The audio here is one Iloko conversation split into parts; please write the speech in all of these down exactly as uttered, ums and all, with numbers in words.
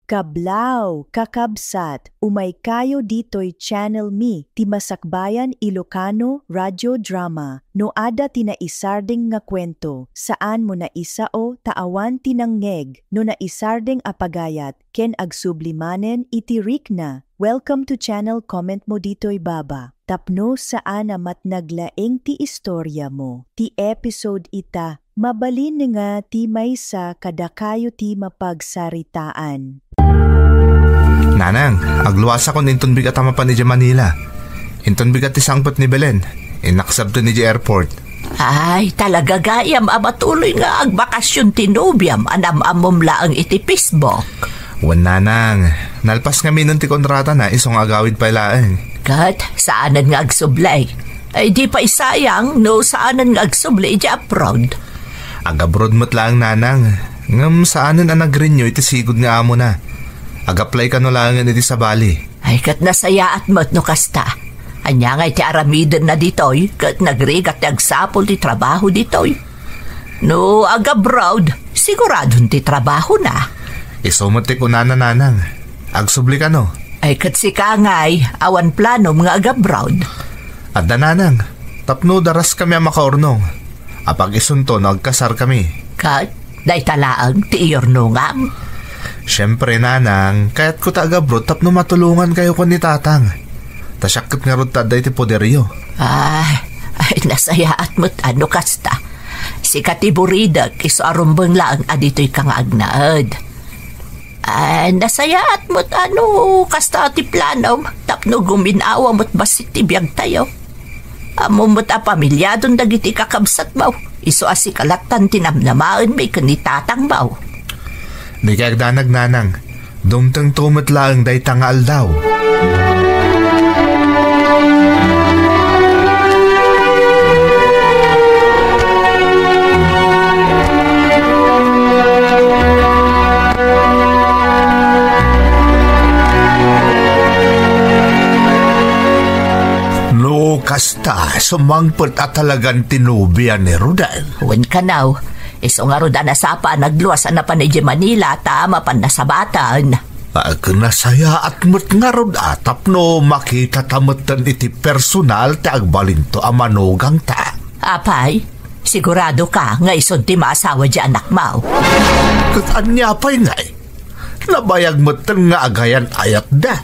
Kablaaw, kakabsat, umaykayo ditoy channel mi, ti Masakbayan Ilocano Radio Drama. No adda ti naisardeng nga kuento, saanmo naisao ta awan ti nangngeg. No naisardeng a pagayat, ken agsubli manen iti rikna, welcome to channel, comment mo ditoy baba. Tapno saan a matnag laeng ti istoriamo, ti episode ita, mabalin nga ti maysa kadakayo ti mapagsaritaan. Nanang, agluasakon inton bigat a mapan idiay Manila. Inton bigat ti sangpet ni Belen, innak sabten idiay airport. Ay, talaga gayam a matuloy nga agbakasyon ti nobiam a nam-ammom laeng iti Facebook. Wen, Nanang, nalpas ngamin ti kontratana, isu nga agawid pay laeng. Ket saanen nga agsubli. Ay, di pay sayang no saanen nga agsubli idiay abroad. Ag-abroad met laeng, Nanang, ngem saanen a nag-renew iti sigud nga amona. Ag-apply kano laengen iti sabali. Ay, ket nasayaat met no kasta. Ania ngay ti aramidenna ditoy, ket nagrigat ti agsapul ti trabaho ditoy. No ag-abroad, siguradon ti trabahona. Isu met ti kunana, Nanang. Agsubli kano? Ay, ket sika ngay, awan planom nga ag-abroad? Adda, Nanang, tapno daraskami a makaurnong. Apag-isunto no agkasarkami. Ket dayta laeng ti iyurnongam? Siempre, Nanang, kayatko ta ag-abroad tapno matulongankayo ken ni Tatang. Ta siak ket ngarud ta adda iti poderyo. Ah, ay, nasayaat met no kasta. Sika ti buridek, isu a rumbeng laeng a ditoyka nga agnaed. Ah, nasayaat met no kasta ti planom, tapno gumin-awa met bassit ti biagtayo. Ammom met a pamiliadon dagiti kakabsatmo, isu a sika lattan ti namnamaenmi ken ni tatangmo. Dikay agdanag, Nanang. Dumtengto met laeng dayta nga aldaw. No kasta, sumangpet a talagan ti nobia ni Rodel. Wen kano, isu ngarud a nasapa a nagluas a napan idiay Manila ta mapanna sabatan. Agnasayaat met ngarud a tapno makitata metten iti personal ti agbalinto a manugangta. Apay, siguradoka nga isu ti maasawa diay anakmo? Ket ania pay ngay? Nabayag metten nga agayan-ayatda.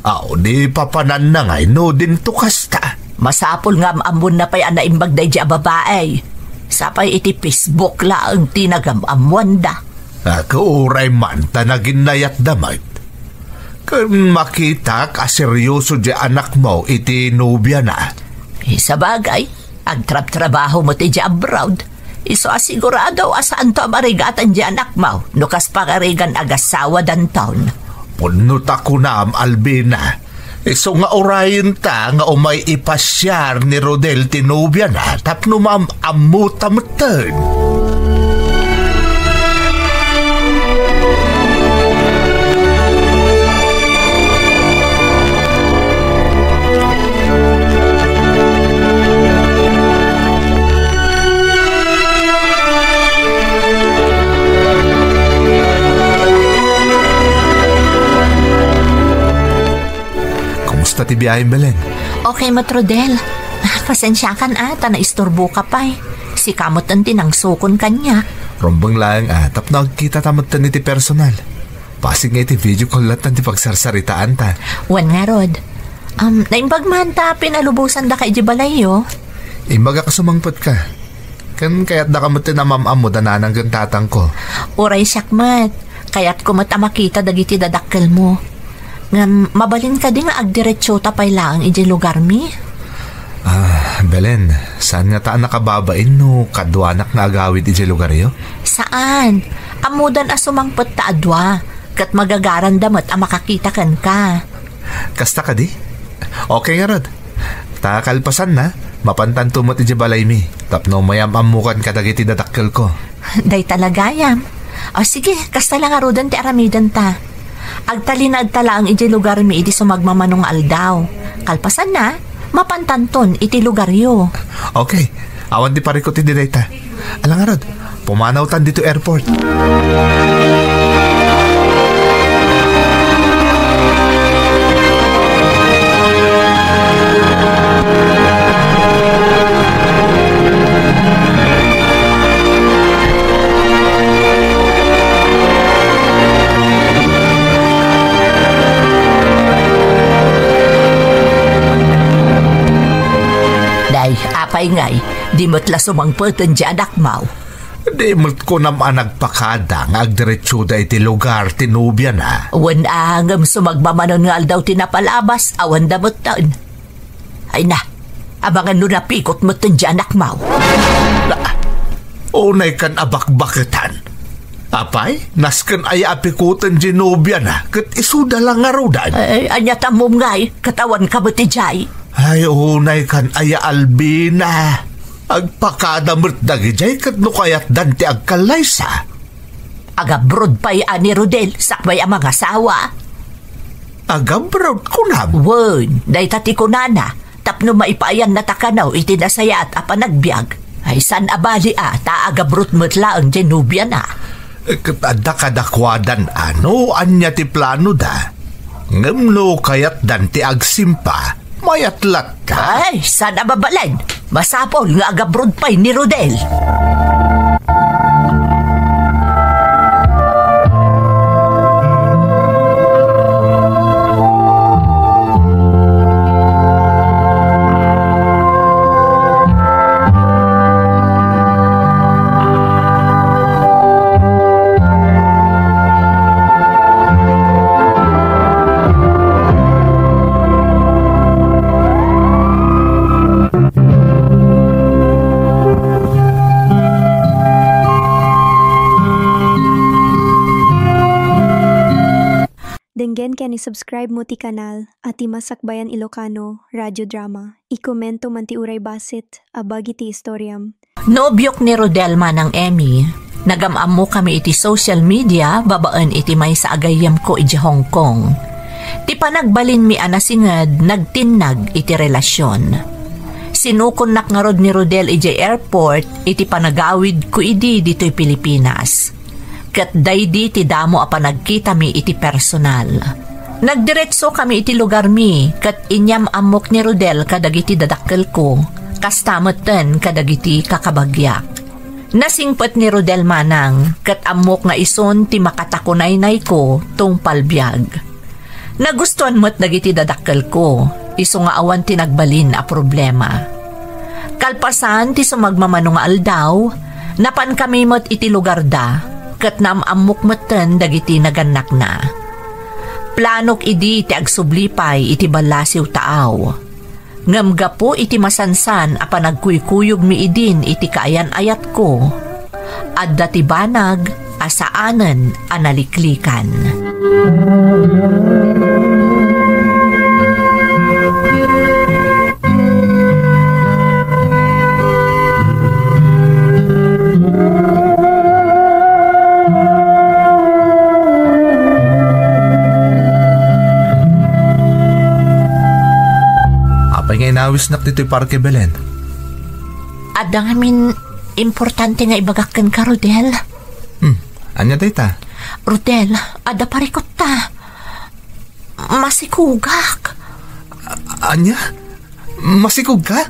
Aw, di papananna ngay no dinto kasta. Masapul nga am-ammonna pay a naimbag daydiay a babai. Sapay iti Facebook laeng ti nagam-ammoanda. Ket uray man ta naginnayatda met. Ken makitak a serioso diay anakmo iti nobiana. Sabagay, agtrabtrabaho met idiay abroad. Isu a sigurado a saanto a marigatan diay anakmo no kas pagarigan agassawa danton. Pudno ta kunam, Albina. Isu nga urayenta nga umay ipasiar ni Rodel ti nobiana tapno maam-ammota metten. Kumusta ti biahem, Belen? Okay met, Rodel. Pasensiakan a, ta naisturboka pay. Sika met ti nangsukon kaniak. Rumbeng laeng a, tapno agkitata metten iti personal. Bassit nga iti video call lattan ti pagsarsaritaanta. Wen ngarud. Um, naimbag man ta pinalubosandaka idiay balayyo. Imbagak a sumangpetka. Ken kayatdaka metten a maam-ammo da nanang ken tatangko. Uray siak met. Kayatko met a makita dagiti dadakkelmo. Ngem mabalin kadi nga agdiretsota pay laeng idiay lugarmi? Ah, Belen, saan ngata a nakababain no kaduanak nga agawid idiay lugaryo? Saan. Ammodan a sumangpet ta a dua, ket magagaranda met a makakita kenka. Kasta kadi? Okay ngarud. Ta kalpasanna, mapantanto met idiay balaymi, tapno mayam-ammokan kadagiti dadakkelko. Dayta la gayam. O sige, kasta la ngaruden ti aramidenta. Agtalinaedta laeng idiay lugarmi idi sumagmamano nga aldaw. Kalpasanna, mapantanton iti lugaryo. Okay, awan ti parikut idi dayta. Ala ngarud, pumanawtan ditoy airport. Ngay, di met la sumangpeten ti anakmo. Di met kunam a nagpakada nga agdiretsoda iti lugar ti nobiana. Wen a, ngem sumagmamanon nga aldaw ti napalabas, awanda metten. Ay na, abangan no napikot metten ti anakmo. Na, unay kan a bakbaketan. Apay, nasken aya a pikoten ti nobiana, ket isuda la ngaruden. Ay, ania ti ammom ngay, ket awan ka met idiay. Ay, unay kan aya, Albina. Agpakada met dagidiay ket no kayatdan ti agkallaysa. Agabroad pay a ni Rodel, sakbay a mangasawa. Agabroad, kunam? Wen, dayta ti kunana, tapno maipaayanna ta kano iti nasayaat a panagbiag. Ay, saan a bali a, ta agabroad met laeng ti nobiana. Ket adda kadakuadan a no ania ti planoda. Ngem no kayatdan ti agsimpa, mayat latta. Ay, saan a mabalin. Masapul nga agabroad pay ni Rodel. Denggen ken i-subscribe mo ti kanal a ti Masakbayan Ilocano Radio Drama. I-commento man ti uray bassit a bagi ti istoriam. Nobiok ni Rodel, Manang Emmy, nagam-ammokami iti social media babaen iti maysa a gayyemko idiay Hong Kong. Ti panagbalinmi a nasinged nagtinnag iti relasion. Sinukonnak ngarud ni Rodel idiay airport iti panagawidko idi ditoy Pilipinas. Ket daydi ti damo a panagkitami iti personal. Nagdiretsokami iti lugarmi ket inyam-ammok ni Rodel kadagiti dadakkelko, kasta metten kadagiti kakabagiak. Nasingpet ni Rodel, Manang, ket ammok nga isun ti makatakunaynayko tungpal biag. Nagustuan met dagiti dadakkelko, isu nga awan ti nagbalin a problema. Kalpasan ti sumagmamano nga aldaw, napankami met iti lugarda, ket naam-ammok metten dagiti nagannakna. Planok idi ti agsubli pay iti ballasiw taaw. Ngem gapu iti masansan a panagkuykuyogmi idin iti kaayan-ayatko, adda ti banag a saanen a naliklikan. Apay nga inawisnak ditoy Parke Belen? Adda ngamin importante nga ibagak kenka, Rodel. Hmm, ania dayta? Rodel, adda parikotta. Masikugak. A-, ania? Masikog ka?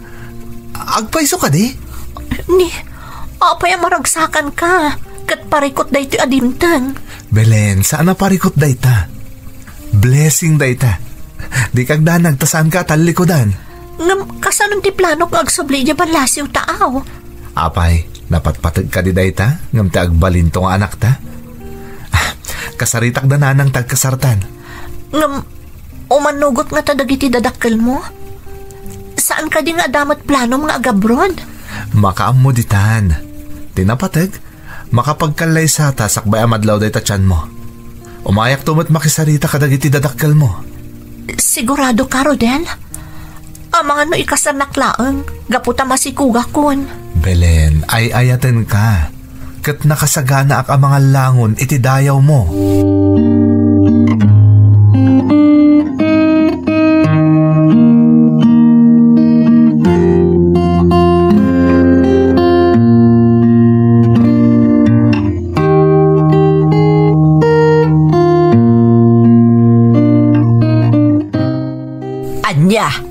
Agpayso kadi? Ni, apay a maragsakan ka? Ket parikot daytoy a dimteng. Belen, saan a parikot dayta. Blessing dayta. Di kagdanag ta saan ka tallikudan. Ngem, kasano ti planok nga agsubli idiay ballasiw taaw? Apay, napatpateg kadi dayta, ngem ti agbalinto nga anakta? Ah, kasaritak da nanang ti agkasartan. Ngem, umanugot ngata dagiti dadakkelmo? Saan kadi nga adda met planom nga agabroad? Makaammo ditan. Ti napateg, makapagkallaysata sakbay a madlaw dayta tianmo. Umayakto met makisarita kadagiti dadakkelmo. Sigurado ka, Rodel? Amangan no ikasanak laeng, gapu ta masikugakon. Belen, ay-ayatenka, ket nakasaganaak a mangallangon iti dayawmo. Ania?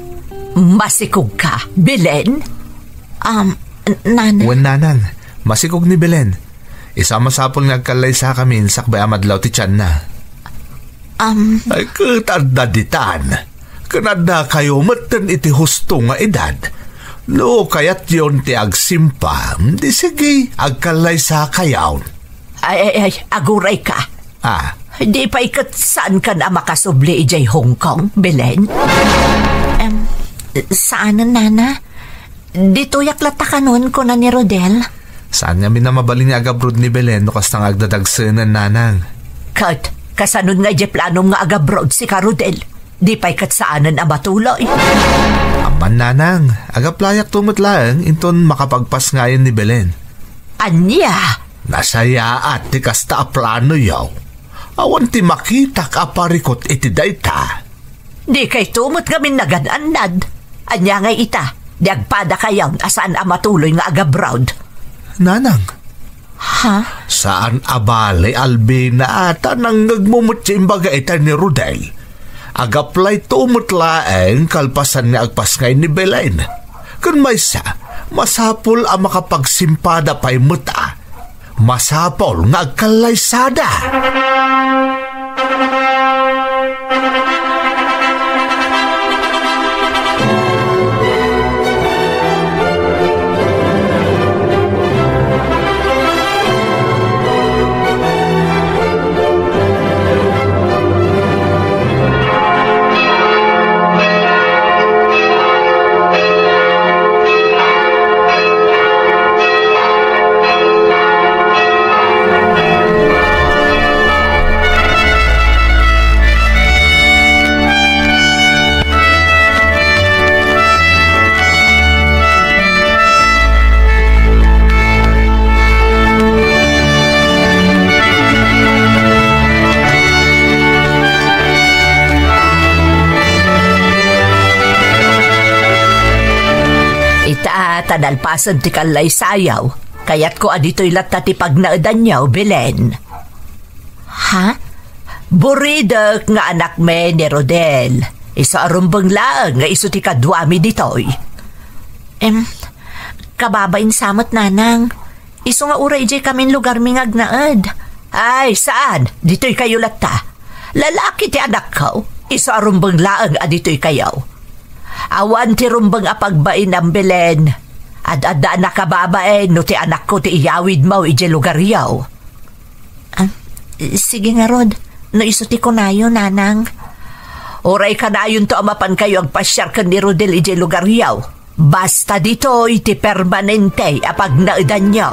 Masikog ka, Belen? Um, n-, Nanang. Wen, Nanang. Masikog ni Belen. Isu a masapul nga agkallaysakamin sakbay a madlaw ti tianna. Um, Ay, ket adda ditan. Ken addakayo metten iti husto nga edad. No kayatyon ti agsimpa, di sige, agkallaysakayon. Ay, ay, ay, agurayka. Ah. Di pay ket saankan a makasubli idiay Hong Kong, Belen? Em, saanen, Nana. Ditoyak latta kanon, kuna ni Rodel. Saan ngamin a mabalin nga agabroad ni Belen no kasta nga agdadagsenen, Nanang? Ket, kasanon nga idiay planom nga agabroad sika, Rodel? Di pay ket saanen a matuloy. Amman, Nanang, agaplayak to met laeng inton makapagpasngayen ni Belen. Ania? Nasayaat ti kasta a planoyo. Awan ti makitak a parikut iti dayta. Dikayto met ngamin nagan-annad. Ania ngay ita, di agpadakayon a saan a matuloy nga agabroad? Nanang. Ha? Saan a bale, Albina, ta nangngegmo met ti imbaga ita ni Rodel. Agaplayto met laeng kalpasan nga agpasngay ni Belen. Ken maysa, masapul a makapagsimpada pay met a. Masapul nga agkallaysada. Ita, ta nalpasen ti kallaysayaw, kayatko a ditoy latta ti pagnaedanyo, Belen. Ha? Buridek nga anakmi ni Rodel. Isu a rumbeng laeng nga isu ti kaduami ditoy. Em, kababain sa met, Nanang. Isu nga uray idiay kamin lugarmi nga agnaed. Ay, saan? Ditoy kayo latta. Lalaki ti anakko. Isu a rumbeng laeng a ditoy kayo. Awan ti rumbeng a pagbainam, Belen. Ad-adda a nakababain no ti anakko ti iyawidmo idiay lugaryo. Ah, sige ngarud, no isu ti kunayo, Nanang. Uray kanayonto a mapankayo agpasiar ken ni Rodel idiay lugaryo. Basta ditoy ti permanente a pagnaedanyo.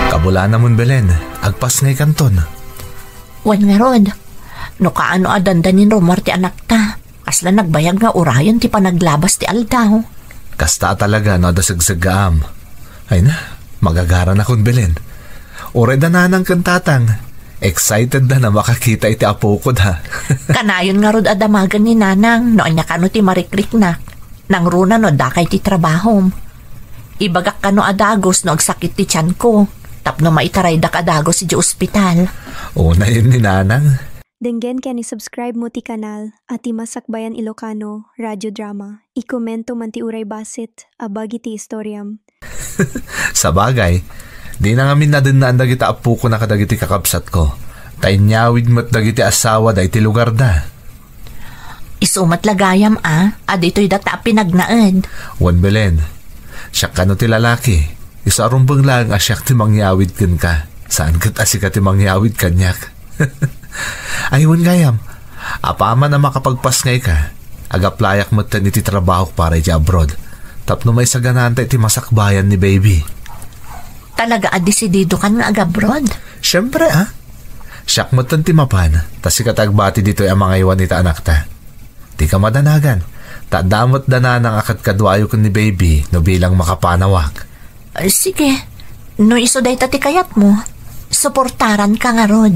Kabulanamon, Belen, agpasngaykanton. Wen ngarud, no kaano a dandanin rummuar ti anakta, kasla nagbayag nga urayen ti panaglabas ti aldaw. Kasta a talaga no adda segseggaam. Ay na, magagaranakon, Belen. Uray da nanang ken tatang, excited da na makakita iti apokod, ha? Kanayon ngarud a damagen ni nanang no ania kano ti marikriknak. Nangruna no dakay ti trabahom. Ibagak kano a dagus no agsakit ti tianko, tapno maitaraydak a dagus idiay ospital. Unayen ni nanang. Denggen ken i-subscribe mo ti kanal a ti Masakbayan Ilocano Radio Drama. I-commento man ti uray bassit a bagi ti istoriam. Sabagay, dina ngamin nadennaan dagiti appokona kadagiti kakabsatko, ta inyawid met dagiti asawada iti lugarda. Isu met la gayam a, a ditoy data a pinagnaed. Wen Belen, siak kano ti lalaki, isu a rumbeng laeng a siak ti mangyawid kenka, saan ket a sika ti mangyawid kaniak. Ay, wen gayam, apaman a makapagpasngayka, agaplayak metten iti trabahok para iti abroad, tapno maisaganaanta iti masakbayan ni baby. Talaga a desididokan nga agabroad? Siempre, a. Siak metten ti mapan, ta sika ti agbati ditoy a mangaywan ita anakta. Dika madanagan, ta adda met da nanang a kadkaduayo ken ni baby no bilang makapanawak. Ah, sige. No isu dayta ti kayatmo, suportaranka ngarud.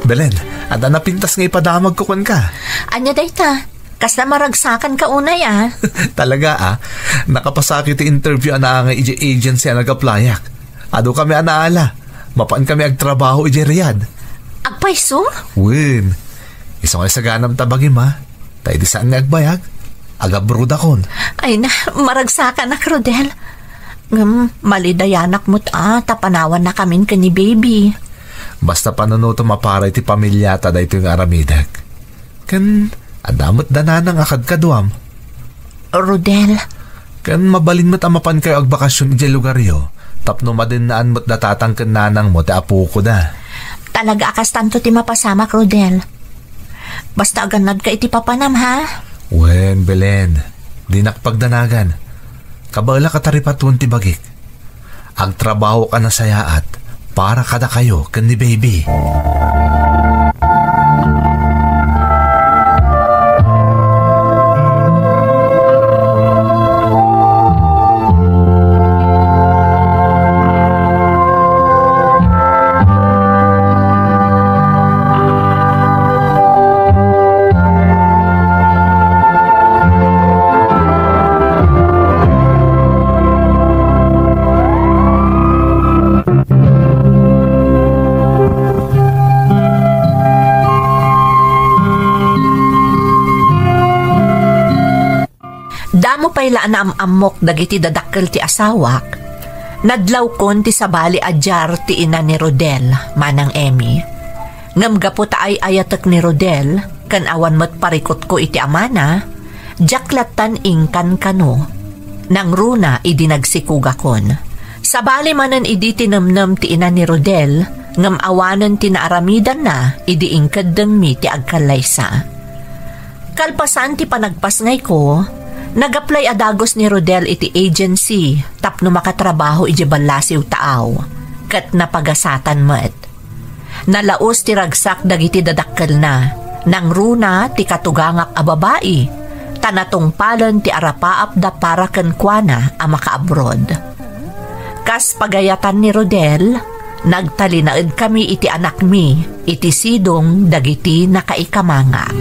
Belen, adda napintas nga ipadamagko kenka. Ania dayta? Kasla maragsakanka unay, a? Talaga, a? Nakapasak iti interview a naangay idiay agency a nag-applyak. Adukami a naala. Mapaankami agtrabaho idiay Riyadh. Agpayso? Wen. Isu nga isaganam ta bagim, a? Ta idi saan nga agbayag, agabrodakon. Ay na, maragsakanak, Rodel. Ngem, malidayanak met, a, ta panawannakamin ken ni baby. Basta panunotem a para iti pamiliata daytoy nga aramidek. Ken, adda met da nanang a kadkaduam. Rodel. Ken mabalin met a mapankayo agbakasyon idiay lugaryo, tapno madennaan met da tatang ken nanangmo ti apokoda. Talaga a kastanto ti mapasamak, Rodel. Basta agannadka iti papanam, ha? Wen, Belen, dinak pagdanagan. Kabaelak a taripatuen ti bagik. Agtrabahok a nasayaat para kadakayo ken ni baby. Damo pay la a naam-ammok dagiti dadakkel ti asawak. Nadlawkon ti sabali a diar ti ina ni Rodel, Manang Emmy. Ngem gapu ta ay-ayatek ni Rodel, ken awan met parikutko iti amana, diak lattan inkan kano. Nangruna idi nagsikugakon. Sabali manen idi tinemnem ti ina ni Rodel, ngem awanen ti naaramidanna idi inkeddengmi ti agkallaysa. Kalpasan ti panagpasngayko, nag-apply a dagus ni Rodel iti agency tapno makatrabaho idiay ballasiw taaw, ket napagasatan met. Nalaus ti ragsak dagiti dadakkelna, nangruna ti katugangak a babai, ta natungpalen ti arapaapda para kenkuana a makaabroad. Kas pagayatan ni Rodel, nagtalinaedkami iti anakmi iti sidong dagiti nakaikamangak.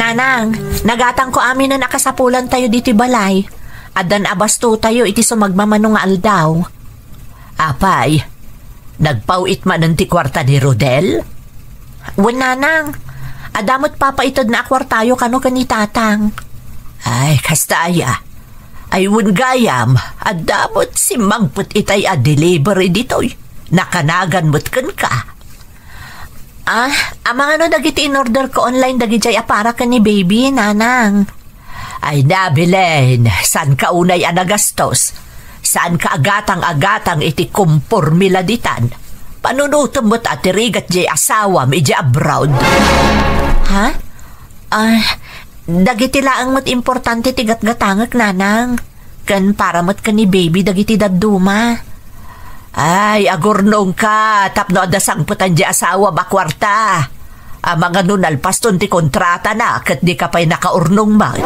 Nanang, nagatangko aminen a kasapulantayo ditoy balay. Addan a bastotayo iti sumagmamano nga aldaw. Apay, nagpaw-it manen ti kuarta ni Rodel? Wen, nanang. Adda met papaitedna a kuartayo kano ken ni tatang. Ay, kasta aya. Ay, wen gayam, adda met simmangpet itay a delivery ditoy. Nakanagan met kenka. Ah, amangan no dagiti in-order ko online dagidiay a para ken ni baby, nanang. Ay na, Belen, saanka unay a nagastos? Saanka agatang-agatang iti kumpormila ditan? Panunotem met a ti rigat diay asawam idiay abroad. Ha? Ah, dagiti laeng met importante ti gatgatangek, nanang. Ken para met ken ni baby dagiti dadduma. Ay, agurnongka tapno adda sangpetan diay asawam a kuarta. Amangan no nalpaston ti kontratana ket dika pay nakaurnong met.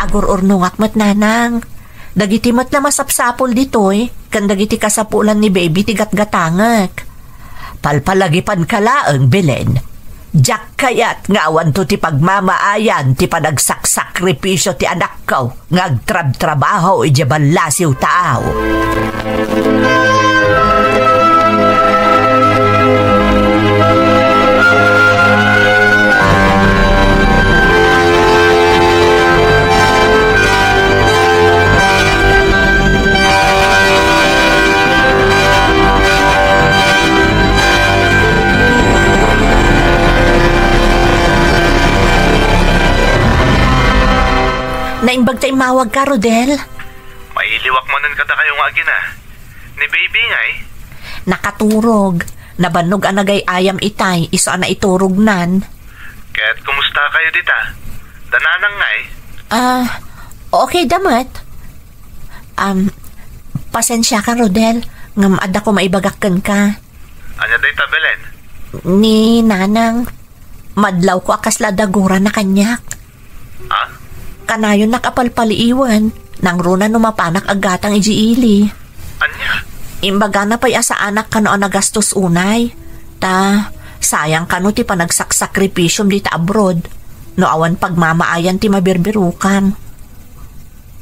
Agur-urnongak met, nanang. Dagiti met la masapsapul ditoy, ken dagiti kasapulan ni baby ti gatgatangek. Palpalagipanka laeng, Belen. Diak kayat nga awanto ti pagmamaayan ti panagsaksakripisio ti anakko nga agtrabtrabaho idiay ballasiw taaw. Naimbag ta immawagka, Rodel. Mailiwak manen kadakayo nga agina. Ni baby ngay? Nakaturog. Nabannog a nagay-ayam itay, isu a naiturognan. Ket kumusta kayo dita? Da nanang ngay? Ah, okay da met. Um, pasensiakan, Rodel, ngem adda ko maibagak kenka. Ania dayta, Belen? Ni Nanang, madlawko a kasla adda gurana kaniak. Ha? Kanayonnak a palpaliiwen, nangruna no mapanak aggatang idiay ili. Ania? Imbagana pay a saanak kano a nagastos unay. Ta, sayang kano ti panagsaksakripisyom dita abroad, no awan pagmamaayan ti mabirbirokam.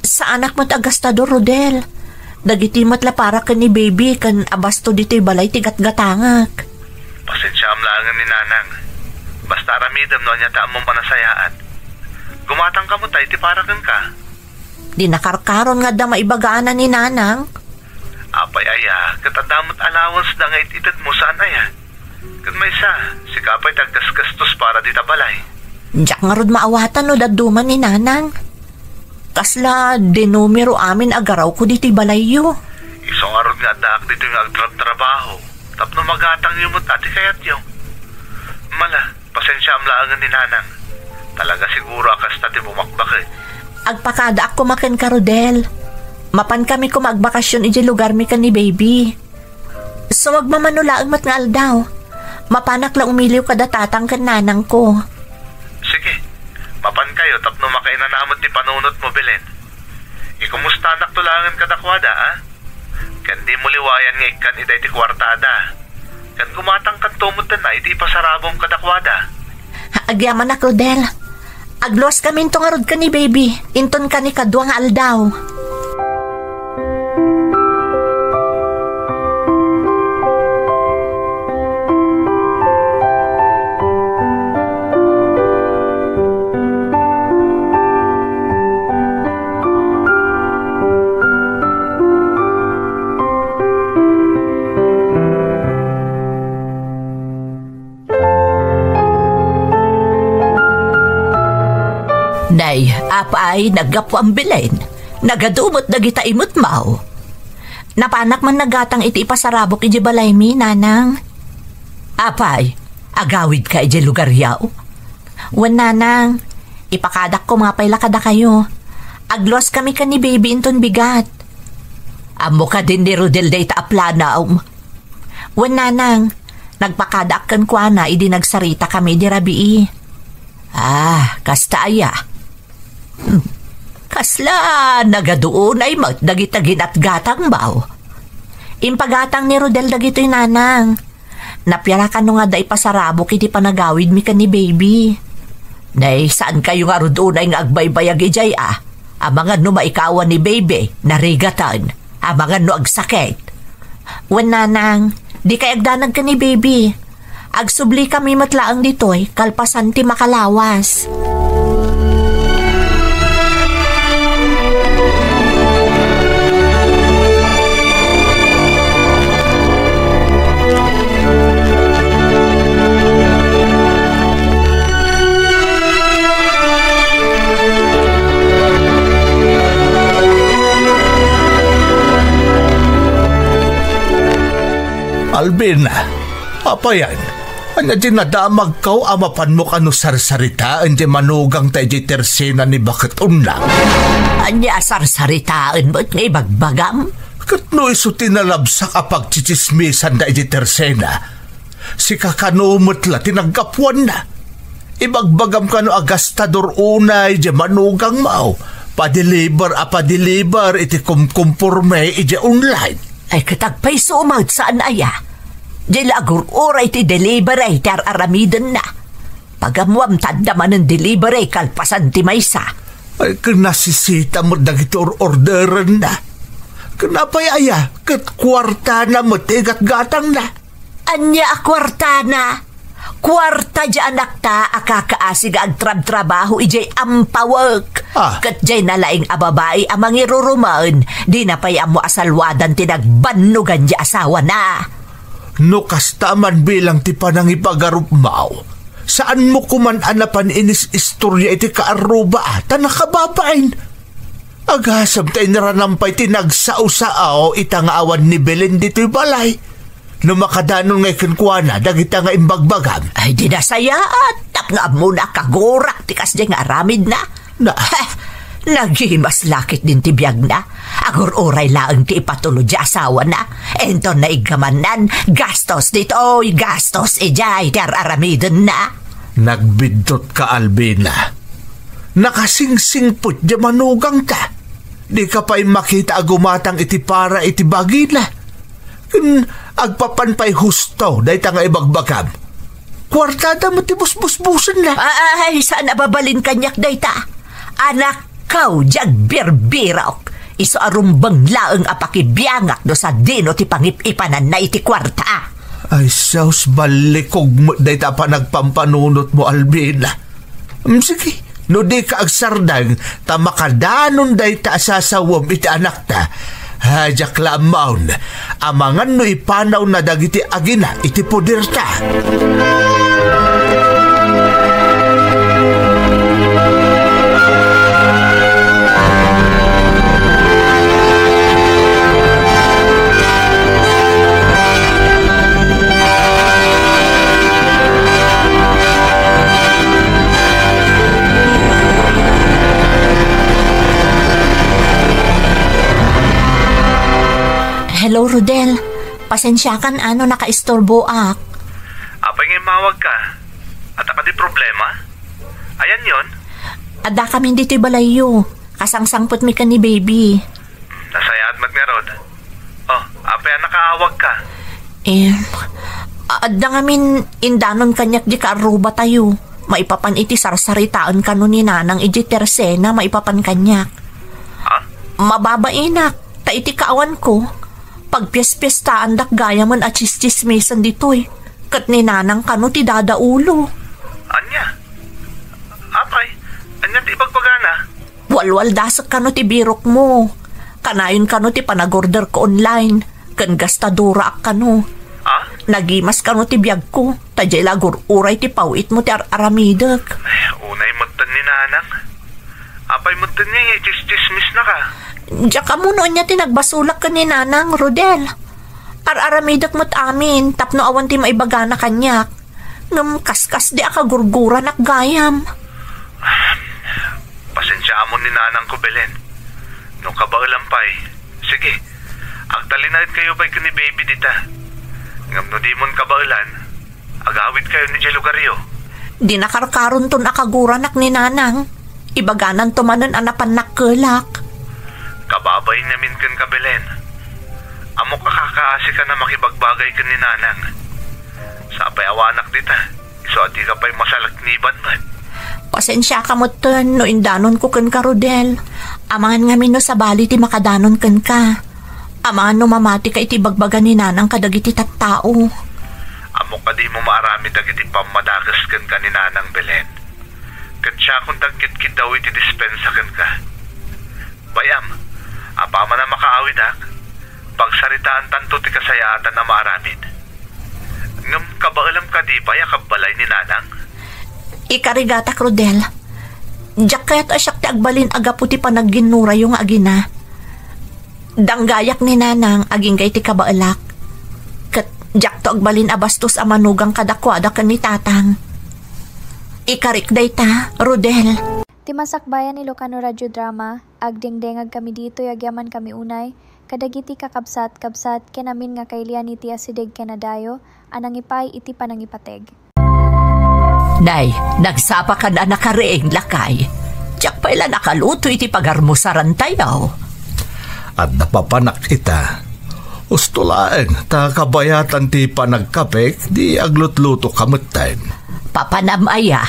Saanak met a gastador, Rodel. Dagiti met la para ken ni baby ken abasto ditoy balay ti gatgatangek. Pasensiaam laengen ni Nanang. Basta aramidem no ania ti ammom a nasayaat. Gumatangka met iti para kenka. Di nakarkaron nga adda maibagaana ni Nanang. Apay aya, ket adda met allowance da nga it-itedmo saan aya? Ket maysa, sika pay ti aggasgastos para dita balay. Diak ngarud maawatan no dadduma ni Nanang. Kasla dinumero amin a garawko ditoy balayyo. Isu ngarud nga addaak ditoy nga agtrabtrabaho tapno magatangyo met ti kayatyo. Mala, pasensiaam laengen ni Nanang. Talaga siguro a kasta ti bumakbaket. Agpakadaak koma kenka, Rodel. Mapankami koma agbakasyon idiay lugarmi ken ni baby. Sumagmamano laeng met nga aldaw. Mapanak la umiliw kada tatang ken nanangko. Sige, mapankayo tapno makainanamet ti panunotmo, Belen. Ikumustanakto laengen kadakuada, a? Ken dimo liwayan nga ikkan ida iti kuartada. Ken gumatangkanto metten iti ipasarabom kadakuada. Agyamanak, Rodel. Agluaskaminto ngarud ken ni baby, inton kani kadua nga aldaw. Nay, apay, naggapuam, Belen. Nagadu met dagita imetmaw. Napanak man naggatang iti ipasarabok idiay balaymi, Nanang. Apay, agawidka idiay lugaryo? Wen, Nanang, ipakadak koma pay la kadakayo. Agluaskami ken ni baby inton bigat. Ammo kadin ni Rodel dayta a planom? Wen, Nanang, nagpakadaak kenkuana idi nagsaritakami idi rabii. Ah, kasta aya. Hmm. Kasla nagadu unay met dagita ginatgatangmo? Impagatang ni Rodel dagitoy, Nanang. Napiara kano nga adda ipasarabok iti panagawidmi ken ni baby? Nay, saankayo ngarud unay nga agbaybayag idiay a? Amangan no maikawan ni baby, narigatan. Amangan no agsakit. Wen, Nanang, dikay agdanag ken ni baby. Agsublikami met laeng ditoy, kalpasan ti makalawas. Alvin, apayan, ania ti nadamagko a mapanmo kano sarsaritaen ti manugangta idiay tersena ni Baket Unlang? Ania a sarsaritaen met nga ibagbagam? Ket no isu ti nalabsak a pagtsitsismisanda idiay tersena, sika kano met la ti naggapuanna. Ibagbagam kano a gastador unay diay manugangmo, padeliver a padeliver iti kumkumporme idiay online. Ay, ket agpayso met, saan aya? Diay la agur-uray ti delivery ti ar-aramidenna. Pagammoam ta adda manen delivery kalpasan ti maysa. Ay, ket nasisita met dagiti or-orderenna. Ket apay aya, ket kuartana met ti igatgatangna. Ania a kuartana? Kuarta diay anakta a kakaasi nga agtrabtrabaho idiay ampawek. Ah. Ket diay nalaing a babai a mangirurumen, dina pay ammo a salwadan ti nagbannogan diay asawana. No kasta man bilang ti panangipagarupmo, saanmo koman a napan inis-istoria iti kaarruba, ta nakababain. Agasem ta inranam pay ti nagsao-sao ita nga awan ni Belen ditoy balay. No makadanon ngay kenkuana dagita nga imbagbagam. Ay, di nasayaat, tapno ammona a kagurak ti kasdiay nga aramidna. Na. Heh, Nagimas la ketdin ti biagna. Agur-uray laeng ti ipatulod ti asawana. Inton naiggamannan, gastos ditoy, gastos idiay ti ar-aramidenna. Nagbiddutka, Albina. Nakasingsingpet ti manugangta. Dika pay makita a gumatang iti para iti bagina. Ken agpapan pay husto dayta nga ibagbagam. Kuartada met ti busbusbusenna. Ay, saan a mabalin kaniak dayta? Anakko, diak birbirok. Isu a rumbeng laeng a pakibiangak no sadino ti pangip-ipananna iti kuarta. Ay, sus, ballikog met dayta a panagpampanunotmo, Albina. Mm, sige, no dika agsardeng, ta makadanon dayta a sasawem iti anakta. Ay, diak la ammaon. Amangan no ipanawna dagiti agina iti poderta. Hello, Rodel. Pasensiakan a no nakaisturboak. Apay nga immawagka? Adda kadi problema? Ayanyon? Addakamin ditoy balayyo. Kasangsangpetmi ken ni baby. Nasayaat met ngarud. Oh, apay a nakaawagka? Eh, adda ngamin indanon kaniak di kaarrubatayo. Maipapan iti sarsaritaen kano ni nanang idiay tersena maipapan kaniak. Ha? Mababainak, ta iti kaawanko, pagpiaspiastaandak gayamen a tsistsismisen ditoy, ket ni nanang kano ti dadaulo. Ania? Apay, ania ti ibagbagana? Walwaldasek kano ti birokmo. Kanayon kano ti panagorderko online, ken gastadoraak kano. Ah? Nagimas kano ti biagko, ta diay la agur-uray ti paw-itmo ti ar-aramidek. Ay, unay metten ni nanang. Apay metten nga itsistsismisnaka? Diak ammo no ania ti nagbasolak ken ni nanang, Rodel. Ar-aramidek met amin tapno awan ti maibagana kaniak. Ngem kaskasdi a kagurguranak gayam. Pasensiaamon ni nanangko, Belen. No kabaelam pay, sige, agtalinaedkayo pay ken ni baby dita. Ngem no dimon kabaelan, agawidkayon idiay lugaryo. Di nakarkaronton a kaguranak ni nanang. Ibagananto manen a napannakkelak. Kababain ngamin kenka, Belen. Ammok a kakaasikan a makibagbagay ken ni nanang. Sapay awanak dita, isu a dika pay masalakniban met. Pasensiaka metten no indanonko kenka, Rodel. Amangan ngamin no sabali ti makadanon kenka. Amangan no mamatika iti ibagbaga ni nanang kadagiti tattao. Ammok a dimo maaramid dagiti pammadakes kenka ni nanang, Belen. Ket siakon dagkitkiddaw iti dispensa kenka. Bay-am, apaman a makaawidak, pagsaritaantanto ti kasayaatan a maaramid. Ngem kabaelam kadi pay a kabbalay ni nanang? Ikarigatak, Rodel. Diak kayat a siak ti agbalin a gapu ti panagginnorayo nga agina. Danggayak ni nanang agingga iti kabaelak. Ket diakto agbalin a bastos a manugang kadakuada ken ni tatang. Ikarik dayta, Rodel. Ti masakbayan Ilocano Radio Drama, agdengdengag kami ditoy agyaman kami unay, kadagiti kakabsat, kabsat, ken amin nga kailian iti asideg ken adayo a nangipay iti panangipateg. Nay, nagsapakan a nakariing, lakay. Diak pay la nakaluto iti pagarmusarantayo. Adda papanak ita. Husto laeng, ta kabayatan ti panagkapek, di aglutlutoka metten. Papanam aya,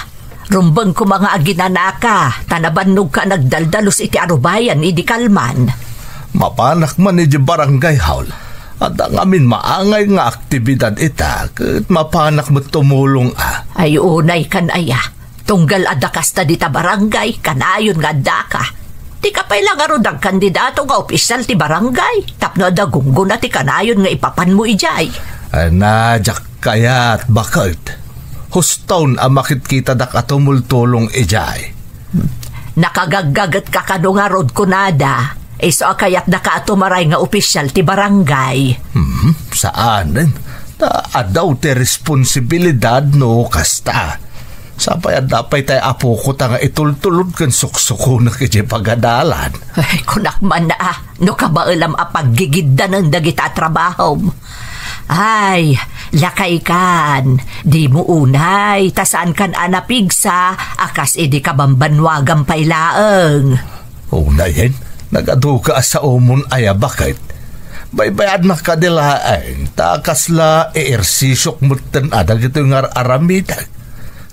rumbeng koma nga aginanaka, ta nabannogka a nagdaldalus iti arubayan idi kalman. Mapanak man idi barangay hall. Adda ngamin maangay nga aktibidad ita, ket mapanak met tumulong a. Ay, unay kan aya. Tunggal adda kasta dita barangay, kanayon nga addaka. Dika pay la ngarud agkandidato nga opisial ti barangay, tapno adda gunggona ti kanayon nga ipapanmo idiay. Ay, na, diak kayat, baket. Huston a makitkitadak a tumultulong idiay. Nakagaggagetka kano ngarud kunada, isu a kayatdaka a tumaray nga opisial ti barangay. Hmm, saanen. Ta addaw ti responsibilidad no kasta. Sapay adda pay tay apoko ta nga itultulod ken suksukonek idiay pagadalan. Ay, kunak man a, no kabaelam a paggigiddanen dagita a trabahom. Ay, lakaykan, dimo unay, ta saankan a napigsa a kas idi kabambannuagam pay laeng. Unayen, nagaduka a saomon aya baket. Baybayadnak kadi laeng, ta kasla eersisiok metten a dagitoy nga ar-aramidek.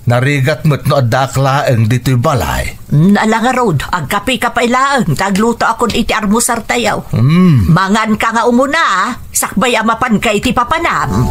Narigat met no addaak laeng ditoy balay. Mm, ala ngarud, agkapeka pay laeng, ta aglutoakon iti armusartayo. Mm. Manganka nga umuna, a, sakbay a mapanka iti papanam.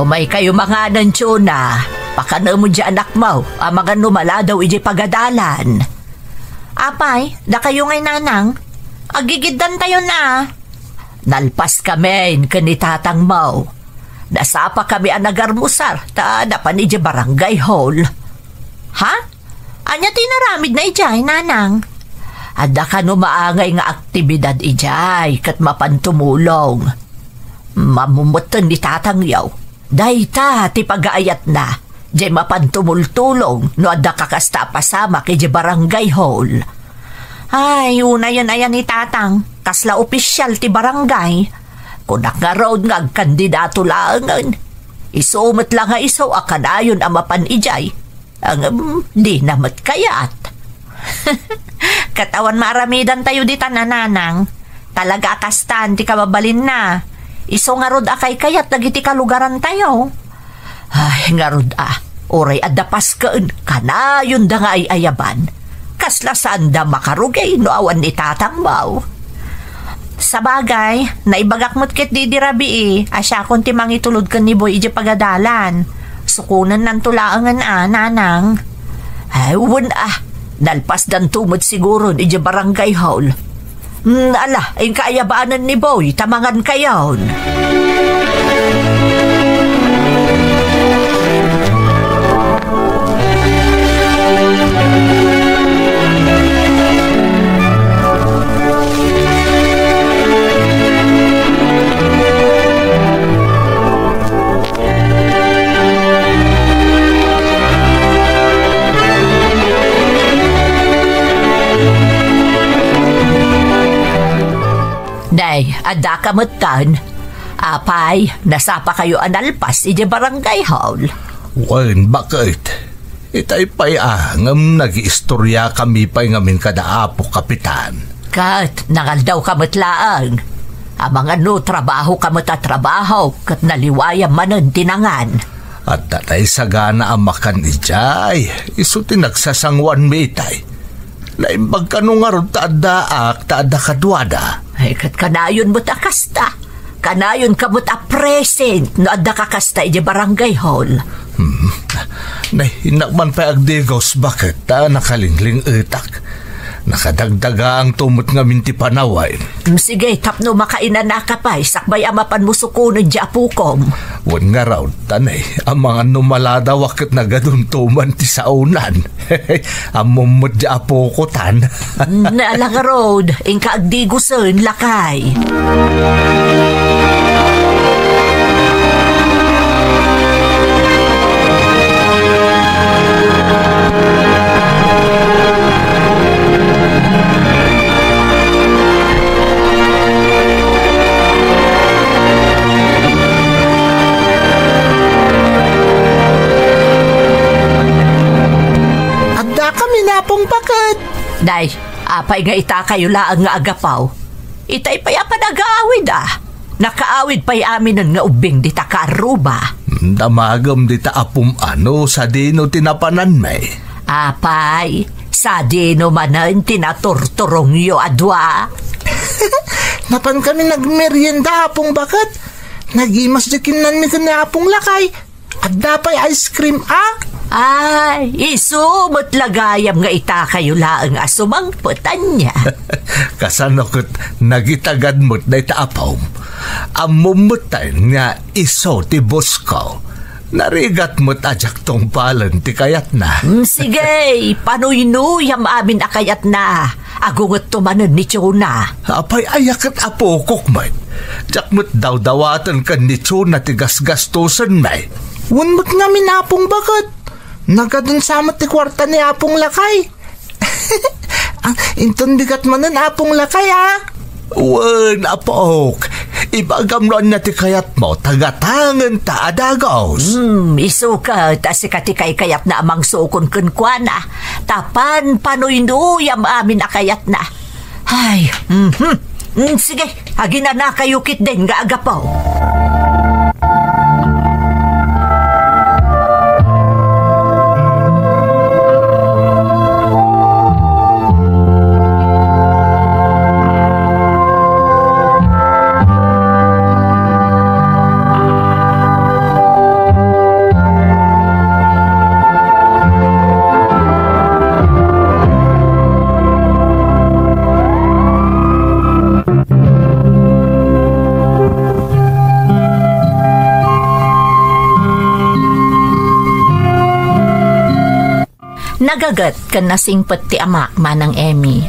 Umaykayo manganen, Chona. Pakanem diay anakmo, amangan no maladaw idiay pagadalan. Apay, dakayo ngay, nanang? Agigiddantayon a. Nalpaskamin ken ni tatangmo. Nasapakami a nagarmusar ta napan idiay barangay hall. Ha? Ania ti inaramidna idiay, nanang? Adda kano maangay nga aktibidad idiay ket mapan tumulong. Ammom metten ni tatangyo. Dayta ti pagaayatna. Diay mapan tumultulong no adda kakasta a pasamak idiay barangay hall. Ay, unayen aya ni tatang, kasla opisial ti barangay. Kunak ngarud nga agkandidato laengen. Isu met la nga isu a kanayon a mapan idiay. Ngem, dina met kayat. Ket awan maaramidantayo ditan a, nanang. Talaga a kastan ti kababalinna. Isu ngarud a kaykayat dagiti kalugarantayo. Ay, ngarud a, uray adda pasken, kanayonda nga ay-ayaban. Kasla saanda makarugi no awan ni tatangmo. Sabagay, naibagak met ket idi rabii a siakon ti mangitulod ken ni Boy idiay pagadalan. Sukonennanto laengen a, nanang. Ay, wen a, nalpasdanto met siguron idiay barangay hall. Mm, ala, inka aya baanen ni Boy, ta mangankayon. Nay, addaka metten. Apay, nasapakayo a nalpas idiay barangay hall? Wen, baket. Itay pay a, ngem nagiistoriakami pay ngamin kada Apo Kapitan. Ket nangaldawka met laeng. Amangan no trabahoka met a trabaho, ket naliwayam manen ti nangan. Adda tay sagana a makan idiay, isu ti nagsasanguanmi itay. Naimbag kano ngarud ta addaak, ta adda kaduada? Ay, ket kanayon met a kasta. Kanayonka met a present no adda kakasta idiay barangay hall. Hmm. Nay, innak man pay agdigos, baket ta nakalingling-etak. Nakadagdagaangto met ngamin ti panawen. Mm, sige, tapno makainanaka pay, sakbay a mapanmo sukonen diay apokom. Wen ngarud, ta nay, amangan no maladawak ket nagadunto man ti saonan. Ammom met diay apoko tan. Mm, ala ngarud, inka agdigosen, lakay. Addakami, Apong Baket. Nay, apay nga itakayo laeng nga agapaw? Itay pay a panagaawid a. Nakaawid pay aminen nga ubbing dita kaarruba. Damagem dita apom a no sadino ti napananmi. Apay, sadino manen ti naturturongyo a dua? Napankami nagmerienda, Apong Baket. Nagimas di kinnanmi ken ni Apong Lakay. Adda pay ice cream a? Ay, isu met la gayam nga itakayo laeng a sumangpet, ania? Kasano ket nagitagad met dayta apom? Ammom met nga isu ti boss ko. Narigat met a diak tungpalen ti kayatna. Mm, sige, panuynuyam amin a kayatna. Agungetto manen ni Chona. Apay, aya ket apokok met. Diak met dawdawaten ken ni Chona ti gasgastosenmi. Wen met ngamin, Apong baket. Nagaden sa met ti kuarta ni Apong Lakay. Ah, inton bigat manen, Apong Lakay, ah. Wen, apok. Ibagam no ania ti kayatmo, ta gatangenta a dagus. Hmm, isu ket a sika ti kaykayatna a mangsukon kenkuana. Ta panpanuynuyam amin a kayatna. Ay, mhm. Mm, sige, aginanakayo ketdin nga agapu. Nagaget ken nasingpet ti amak, Manang Emmy.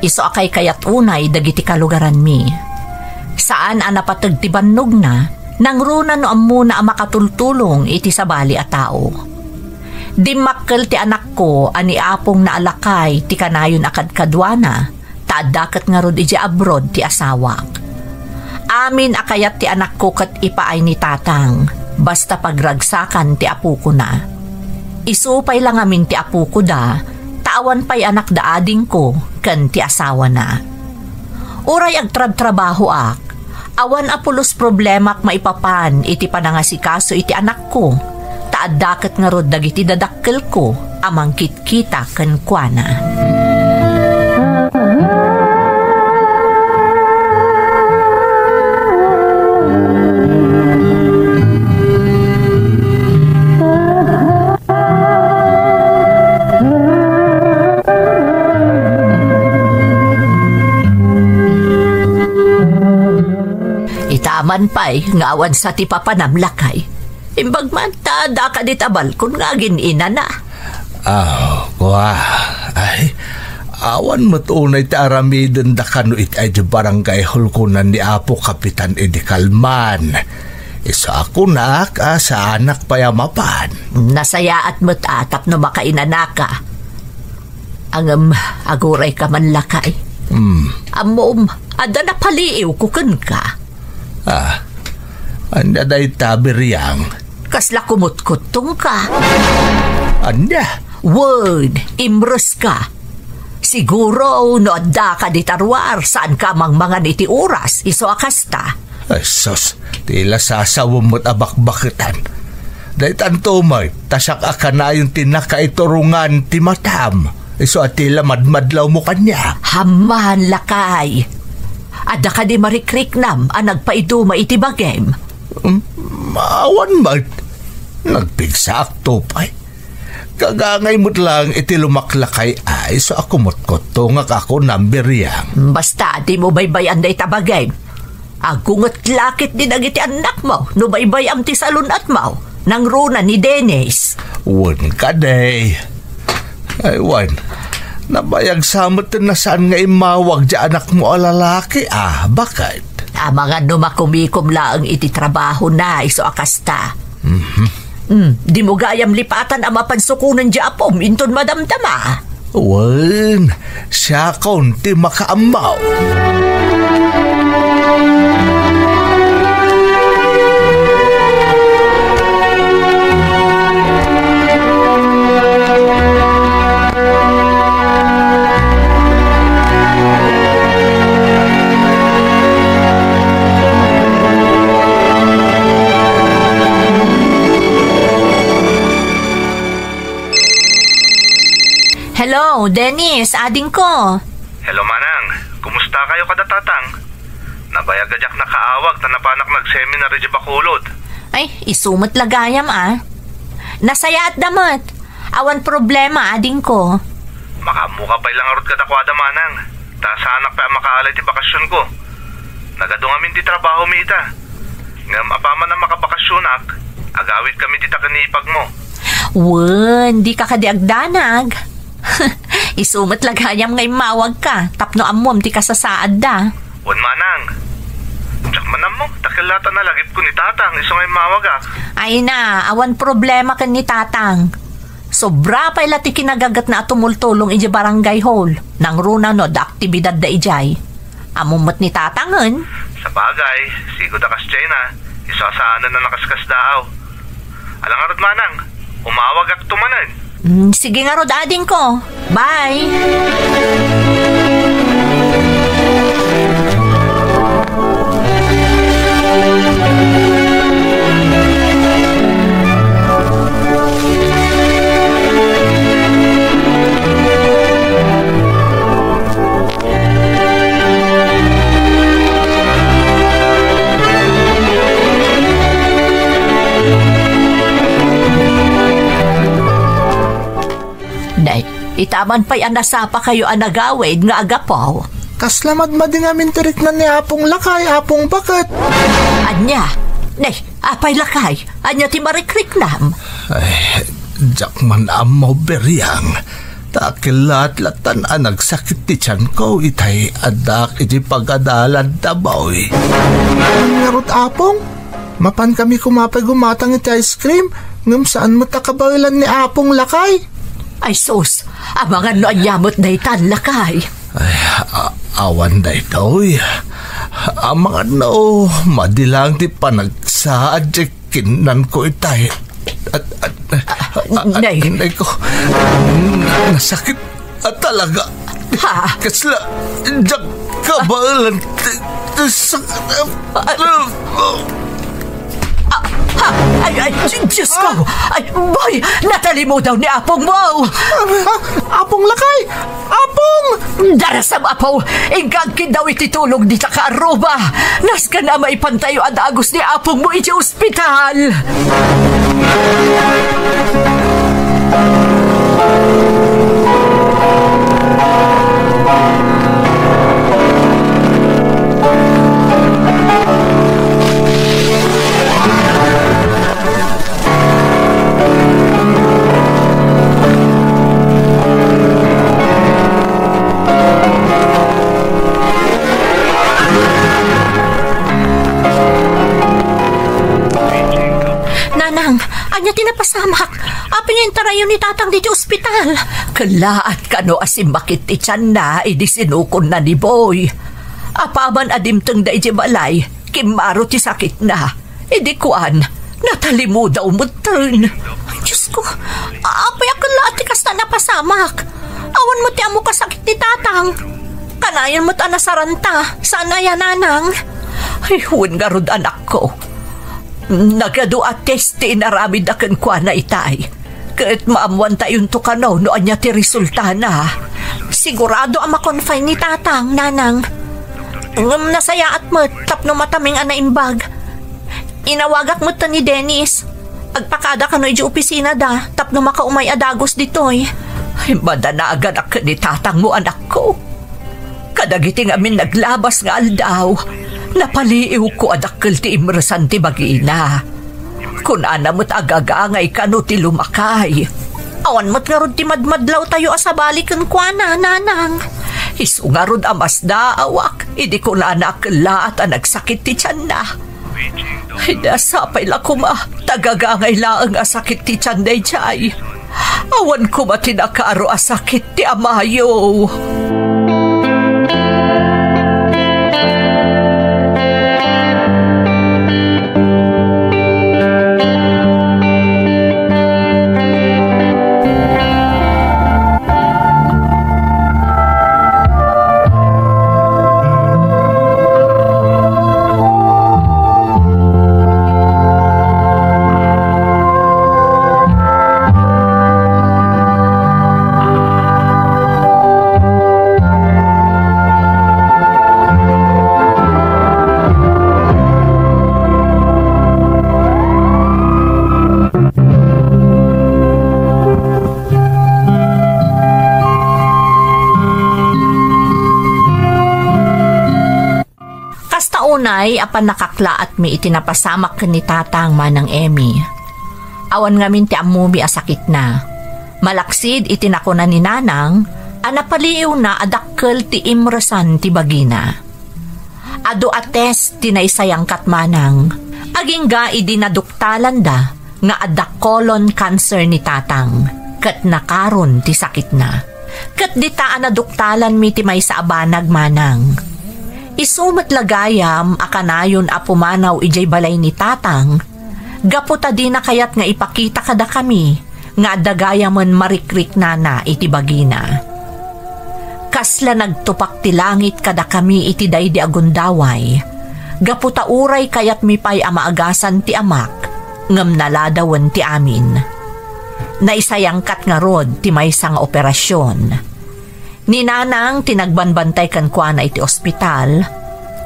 Isu a kaykayat unay dagiti kalugaranmi. Saan a napateg ti bannogna, nangruna no ammona a makatultulong iti sabali a tao. Dimmakkel ti anakko a ni Apongna a Lakay ti kanayon a kadkaduana, ta adda ket ngarud idiay abroad ti asawak. Amin a kayat ti anakko ket ipaay ni Tatang, basta pagragsakan ti apokona. Isu pay la ngamin ti apokoda, ta awan pay anakda adingko ken ti asawana. Uray agtrabtrabahoak, awan a pulos problemak maipapan iti panangasikaso iti anakko, ta adda ket ngarud dagiti dadakkelko a mangkit- kita kenkuana. Itaman pay nga awan sa ti papanam, Lakay. Imbag man ta adda kadi ta balkon nga agin-inana. Ah, kua. Ay, awan met unay ti aramidenda kano iti ay di barangay hall kunan ni Apo Kapitan idi kalman. Isu a kunak a saanak pay a mapan. Nasayaat met a tapno makainanaka. Ngem, agurayka man, Lakay. Hmm. Ammom, adda napaliiwko kenka. Ah, ania dayta, Biriang? Kasla kumutkuttongka. Ania? Wen, imreska. Siguro, no adda kadi ta ruar, saanka a mangmangan iti oras, isu a kasta. Ay, sus, ti la sasawem met a bakbaketan. Daytanto met, ta siak a kanayon ti nakaiturongan ti matam. Isu a ti la madmadlawmo kaniak. Amman, Lakay. Adda kadi marikriknam a nagpaiduma iti bagim? Hmm, awan met. Nagpigsaakto pay. Kagangay met laeng iti lumaklakay a isu a kumutkuttongak a kunam, Biriang. Basta, dimo baybay-an dayta bagim. Agunget la ketdi dagiti annakmo no baybay-am ti salun-atmo, nangruna ni Dennis. Wen kadi. Ay, wen. Nabayag sa met no saan nga immawag ti anakmo a lalaki, a. Baket? Amangan no makumikom laeng iti trabahona, isu a kasta. Mhm. Hmm, dimo gayam lipatan a mapan sukonen ti apom inton madamdama. Wen, siakon ti makaammo. Hello, Dennis, adingko. Hello, Manang. Kumusta kayo kada Tatang? Nabayag a diak nakaawag ta napanak nag-seminar iti Bacolod. Ay, isu met la gayam, a. Nasayaat da met. Awan problema, adingko. Makaammoka pay la ngarud kadakuada, manang. Ta saanak pay a makaalay ti bakasionko. Nagadu ngamin ti trabahomi ita. Ngem apaman a makabakasionak, agawitkami dita ken ni ipagmo. Wen, dika kadi agdanag. Isu met la gayam nga immawagka tapno ammom ti kasasaadda. Wen, manang. Diak man ammo, ta kellaat a nalagipko ni tatang isu nga immawagak. Ay na, awan problema ken ni tatang. Sobra pay la ti kinagagetna a tumultulong idiay barangay hall, nangruna no adda aktibidadda idiay. Ammom met ni tatangen. Sabagay, sigud a kasdiay na, isu a saanen a nakaskasdaaw. Ala ngarud, manang, umawagakto manen. Mm, sige ngarud, adingko. Bye! Nay, itaman pay a nasapakayo a nagawid nga agapu. Kasla madmadi ngamin ti riknan ni Apong Lakay, Apong Baket. Ania? Nay, apay Lakay? Ania ti marikriknam? Ay, diak man ammo, Beriang. Ta kellaat latan a nagsakit ti tianko itay addak iti pagadalan da, boy. Ngarud, Apong? Mapan kami koma pay gumatang iti ice cream, ngem saan met a kabaelan ni Apong Lakay. Ay sus, amangan no ania met daytan, Lakay. Ay, a-, awan daytoy. Amangan no madi lang ti panagsaad ti kinnanko itay. At, at, Ah, a-, a-, nay. Nay ko. Na-, nasakit. At talaga. Ha? Kasla, diak kabaelan ti, ti sak-, Ah, ah, ha? Ay, ay, Di-, Diyos ko! Ay, boy! Natalimudaw ni Apong mo! Ah, Apong Lakay! Apong! Darasam, Apo! Inka agkiddaw iti tulong dita kaaruba! Nasken a maipantayo a dagus ni Apong mo iti ospital! Nanang, ania ti napasamak? Apay nga intarayo ni Tatang diti ospital? Kellaat kano a simmakit ti tianna idi sinukonna ni Boy. Apaman a dimtengda idiay balay, kimmaro ti sakitna. Idi kuan, natalimudaw metten. Diyos ko, apay a kellaat ti kasta napasamak? Awan met ti ammo kasakit ni Tatang. Kanayon met a nasaranta, saan aya, Nanang? Ay, wen ngarud, anakko. Nagadu a test ti inaramidda kenkuana itay. Ket maammuantayonto kano no ania ti resultana. Sigurado a ma-confine ni Tatang, Nanang. Ngem nasayaat met tapno mataming a naimbag. Inawagak met ni Dennis. Agpakada kano idiay opisinada tapno makaumay a dagus ditoy. Ay, madanaganak ken ni Tatangmo, anakko. Kadagiti ngamin naglabas nga aldaw, napaliiwko a dakkel ti imresan ti bagina. Kunana met a agagangay kano ti lumakay. Awan met ngarud ti madmadlawtayo a sabali kenkuana, Nanang. Isu ngarud a masdaawak idi kunana a kellaat a nagsakit ti tianna. Ay, nasapay la koma, ta agagangay laeng a sakit ti tian daydiay. Awan koma ti nakaaro a sakit ti amayo. Nay a pannakaklaatmi iti napasamak ken ni Tatang, Manang Emmy. Awan ngamin ti ammomi a sakitna. Malaksid iti nakuna ni Nanang a napaliiwna a dakkel ti imresan ti bagina. Adu a test ti naisayangkat, Manang. Agingga idi naduktalanda nga adda colon cancer ni Tatang, ket nakaron ti sakitna. Ket dita a naduktalanmi ti maysa a banag, Manang. Isu met la gayam a kanayon a pumanaw idiay balay ni Tatang, gapu ta dina kayat nga ipakita kadakami nga adda gayamen marikriknana iti bagina. Kasla nagtupak ti langit kadakami iti daydi a gundaway, gapu ta uray kayatmi pay a maagasan ti amak, ngem naladawen ti amin. Naisayangkat ngarud ti maysa nga operasion. Ni Nanang ti nagbanbantay kenkuana iti ospital,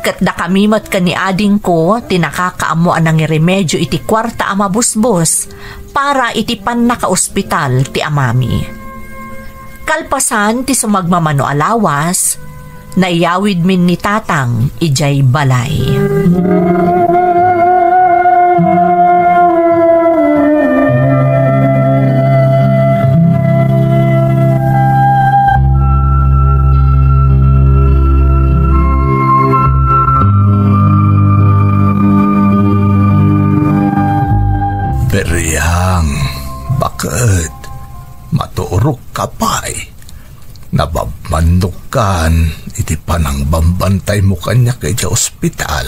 ket dakami met ken ni adingko ti nakakaammo a nangiremedio iti kuarta a mabusbos para iti pannakaospital ti amami. Kalpasan ti sumagmamano a lawas, nayawidmin ni Tatang idiay balay. Beriang, baket, maturog ka pay. Nababmannogkan iti panangbambantaymo kaniak idiay ospital.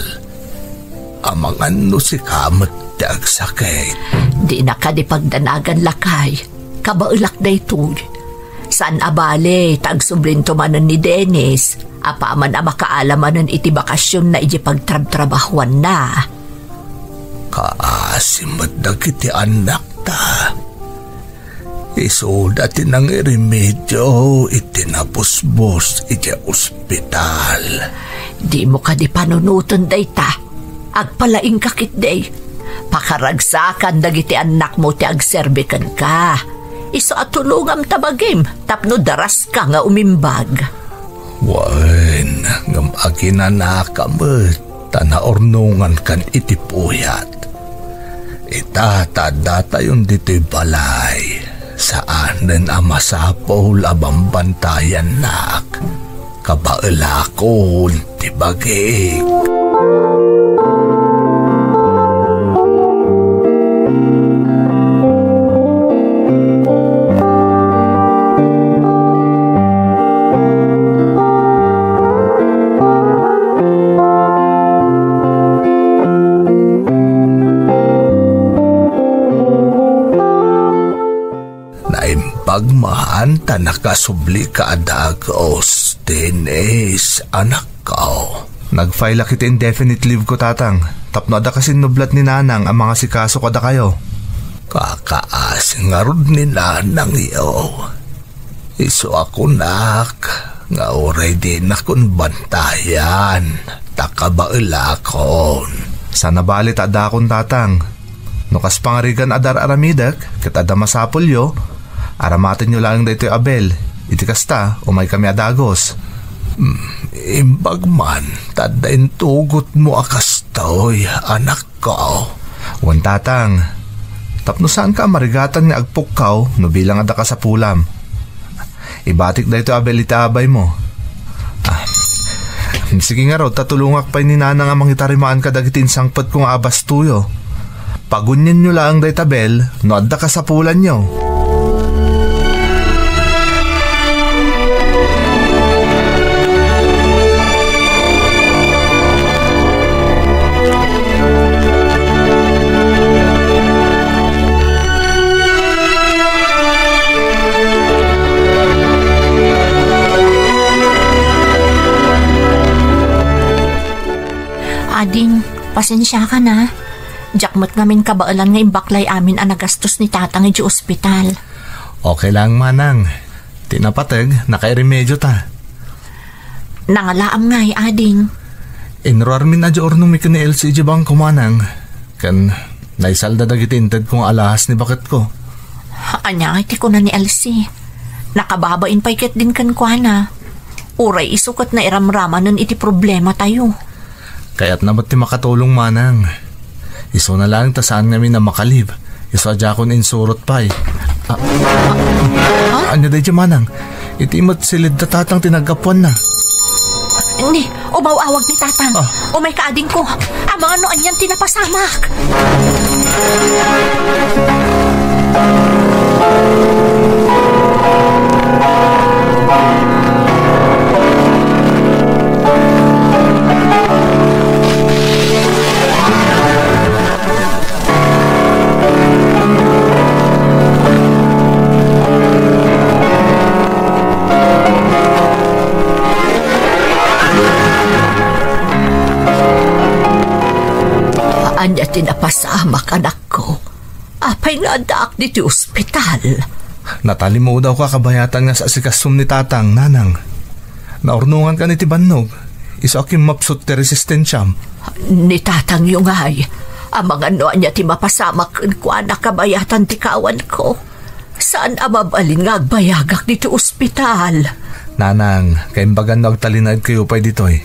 Amangan no sika met ti agsakit. Dina kadi pagdanagan, lakay. Kabaelak daytoy. Saan a bale, ta agsublinto manen ni Dennis, apaman a makaala manen iti bakasionna idiay pagtrabtrabahuanna. Kaasi met dagiti annakta. Isuda ti nangiremedio iti nabusbos iti ospital. Dimo kadi panunoten dayta? Agpalaingka ketdi. Pakaragsakan dagiti annakmo ti agserbi kenka. Isu a tulongam ta bagim tapno daraska nga umimbag. Wen, ngem aginanaka met ta naurnongankan iti puyat. Ita ta addatayon ditoy balay, saanen a masapul a bambantayannak. Kabaelakon ti bagik. Naimbag man ta nakasublika a dagus, Dennis, anakko. Nag-file-ak iti indefinite leave ko, Tatang, tapno adda kasinnublat ni Nanang a mangasikaso kadakayo. Kakaasi ngarud ni Nanangyo. Isu a kunak nga uray dinakon bantayan, ta kabaelakon. Saan a bale ta addakon, Tatang. No kas pangarigan a dar-aramidek ket adda masapulyo, aramatenyo laeng daytoy a bell. Iti kasta, umaykami a dagus. Hmm, imbag man, ta adda intugotmo a kastoy, anakko. Wen, Tatang, tapno saanka a marigatan nga agpukkaw no bilang adda kasapulam. Ibatik daytoy a bell iti abaymo. Ah, sige ngarud, ta tulongak pay ni Nanang a mangitarimaan kadagiti insangpetko nga abastoyo. Pagunienyo laeng dayta bell no adda kasapulanyo. Ading, pasensiakan a. Diak met ngamin kabaelan nga imbaklay amin a nagastos ni Tatang idiay ospital. Okay lang, Manang. Ti napateg, nakairemedyo ta. Nangalaam ngay, ading. Inruarmin a di urnomi ken ni Elsie idiay bangko, Manang. Ken naisalda dagiti intedko nga alahas ni baketko. Ania ngay ti kuna ni Elsie? Nakababain pay ketdin kenkuana. Uray isu ket nairamramanen iti problematayo. Kayatna met ti makatulong, manang. Isuna laeng ta saan ngamin a makalib. Isu a diakon insurot pay. Ah, ah, ania daydiay, manang? Iti met silid da tatang ti naggapuanna. Ni, umaw-awag ni tatang. Ah. Umayka, adingko. Amangan no anian ti napasamak. Ania ti napasamak, anakko? Apay nga addaak ditoy ospital? Natalimudawka kabayatan nga sasikasom ni tatang, nanang. Naurnongankan iti bannog, isu a kimmapsut ti resistensiam. Ni tatangyo ngay, amangan no ania ti mapasamak kenkuana kabayatan ti kawanko. Saan a mabalin nga agbayagak ditoy ospital. Nanang, kaimbagan no agtalinaedkayo pay ditoy.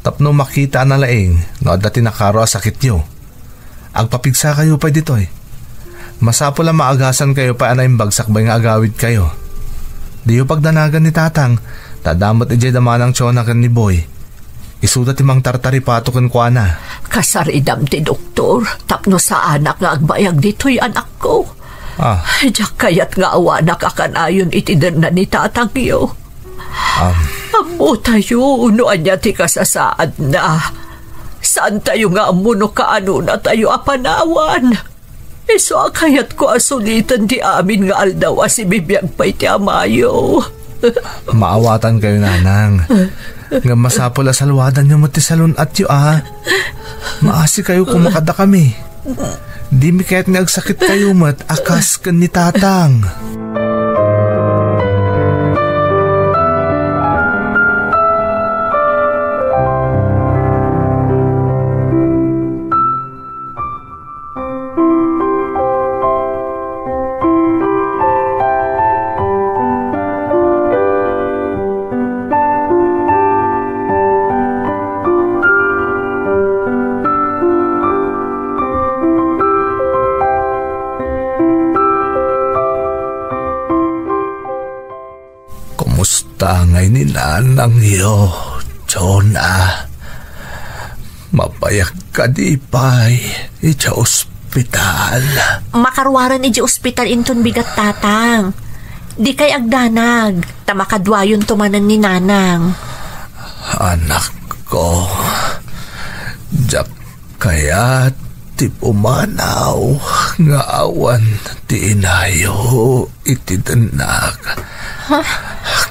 Tapno makita a nalaing no adda ti nakaro a sakityo. Agpapigsakayo pay ditoy. Masapul a maagasankayo pay a naimbag sakbay nga agawidkayo. Diyo pagdanagan ni tatang, ta adda met idiay da manang Chona ken ni Boy. Isuda ti mangtartaripato kenkuana. Kasaridam ti doktor, tapno saanak nga agbayag ditoy, anakko. Ah. Diak kayat nga awanak a kanayon iti denna ni tatangyo. Am. Ammotayo no ania ti kasasaadna. Saantayo nga ammo no kaanonatayo a panawan. Isu a kayatko a suliten ti amin nga aldaw a sibibiag pay ti amayo. Maawatankayo, nanang. Ngem masapul a salwadanyo met ti salun-atyo, a. Maasikayo koma kadakami. Dimi kayat nga agsakitkayo met a kas ken ni tatang. Kumusta ngay ni nanangyo, Jonah? Mabayag kadi pay idiay ospital? Makaruaren idiay ospital inton bigat, tatang. Dikay agdanag, ta makaduayonto manen ni nanang. Anakko, diak kayat ti pumanaw nga awan ti inayo iti dennak. Ha?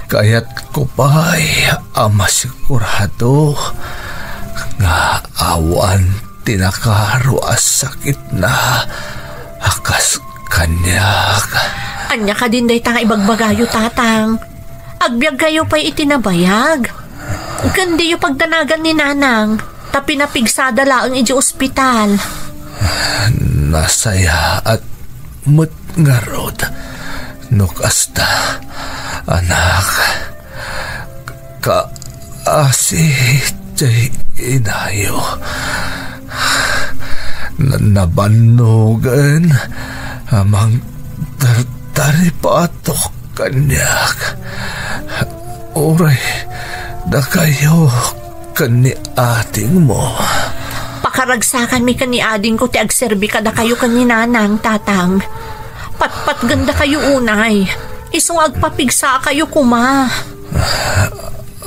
Kayatko pay a masigurado nga awan ti nakaro a sakitna a kas kaniak. Ania kadin dayta nga ibagbagayo, tatang? Agbiagkayo pay iti nabayag. Ken diyo pagdanagan ni nanang, ta pinapigsada laeng idiay ospital. Nasayaat met ngarud no kasta, anak. Kaasi ti inayo. Na-, nabannogen a mangtartaripatok kaniak. Uray dakayo ken ni adingmo. Pakaragsakanmi ken ni adingko ti agserbi kadakayo ken ni nanang, tatang. Patpatgendakayo unay. Isu nga agpapigsakayo koma.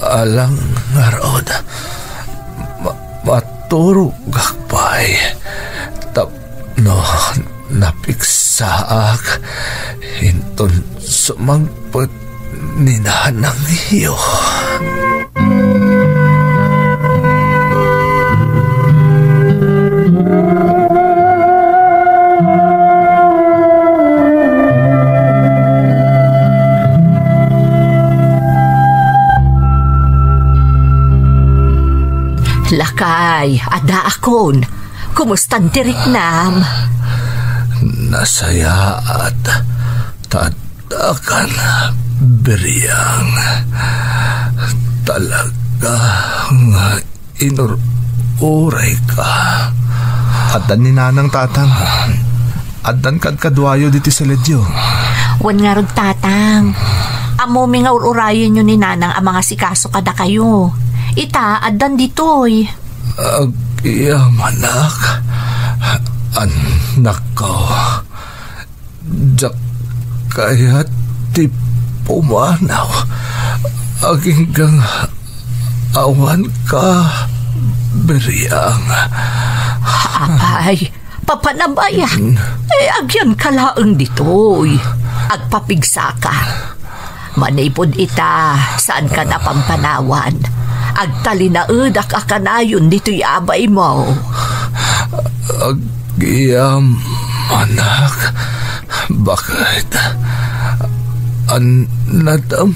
Alang ngarud, ma-, maturogak pay tapno napigsaak inton sumangpet ni nanangyo. Lakay, addaakon. Kumustan ti riknam? Nasayaat, ta addakan, Biriang. Talaga nga inur- Uray ka. Addan ni Nanang, Tatang. Addan kadkaduayo ditoy saledio. Wen ngarud, Tatang. Ammomi nga ur-urayenyo ni Nanang a mangasikaso kadakayo. Ita, addan ditoy. Agyamanak, annakko. Diak kayat ti pumanaw agingga nga awan ka, Miriam. Apay, papanam aya. Mm. Eh, agyanka laeng ditoy. Agpapigsaka. Manipud ita, saanka a pampanawan. Agtalinaedak a kanayon ditoy abaymo. Agyamanak, baket, annadam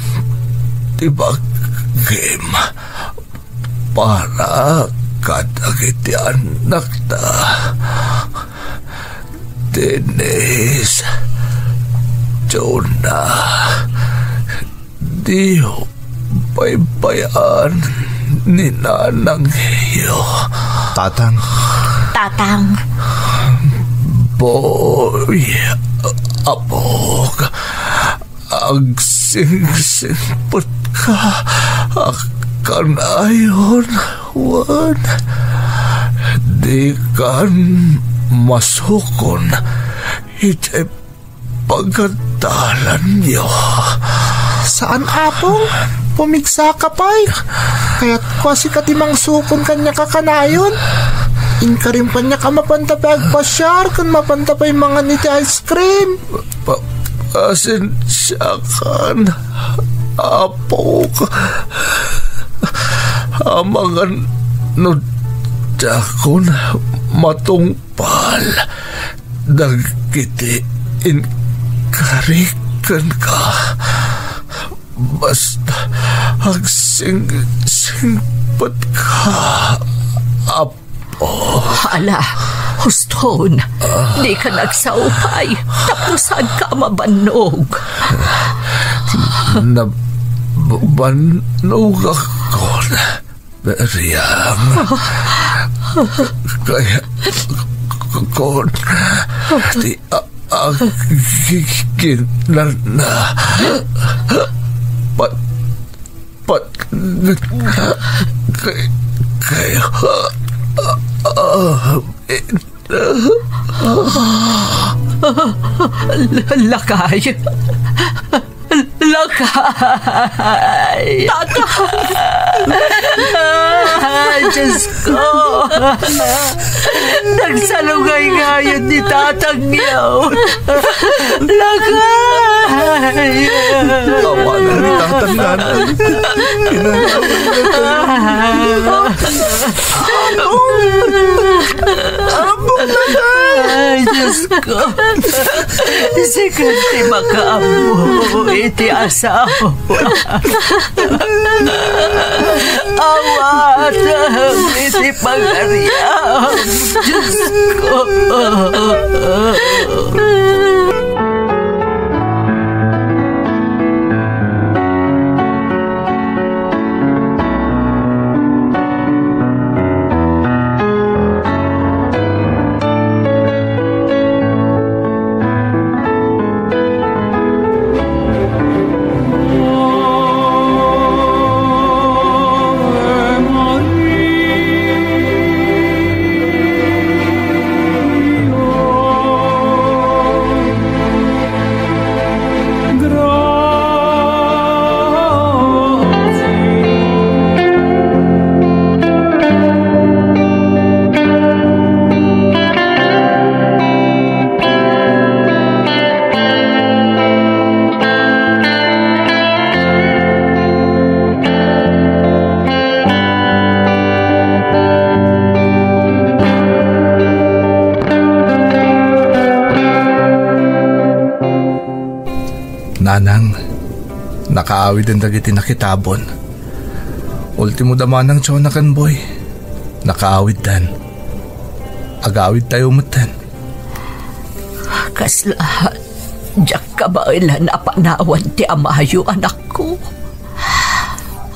ti bagim para kadagiti annakta. Denise, Jonah, diyo baybay-an ni nanangyo. Tatang. Tatang. Boy, apok, agsingsingpetka a kanayon wen dikan masukon idiay pagadalanyo. Saan, Apong. Pumigsaka pay. Kayatko a sika ti mangsukon kaniak a kanayon. Inkarim kaniak a mapanta pay agpasiar ken mapanta pay mangan iti ice cream. Pa-, pasensiakan, Apok. Amangan no diakon matungpal dagiti inkari kenka. Basta agsingsingpetka, Apo. Ala, huston. Ah. Dika nagsaupay. Tapno saanka a mabannog. Nab-, bannogakon. Miriam. Kaya kon ti a-, agiginana. Pat-, pat-, kay-, kayo. Amen. Lakay. Lakay. Tatang! Ay, Diyos ko! Nagsalungay ngayon ni Tatang niyo. Lakay! Awanan ni Tatang, Nanay. Kinanawan na tayo. Apo! Apo, Nanay! Ay, Diyos ko. Sika ti makaammo iti asawa. Awatem iti pagariam, Diyos ko. Nanang, nakaawiden dagiti nakitabon. Ultimo da manang Jonah ken Boy. Nakaawiddan. Agawidtayo metten. Kasla, diak kabaelan a panawan ti amayo, anakko.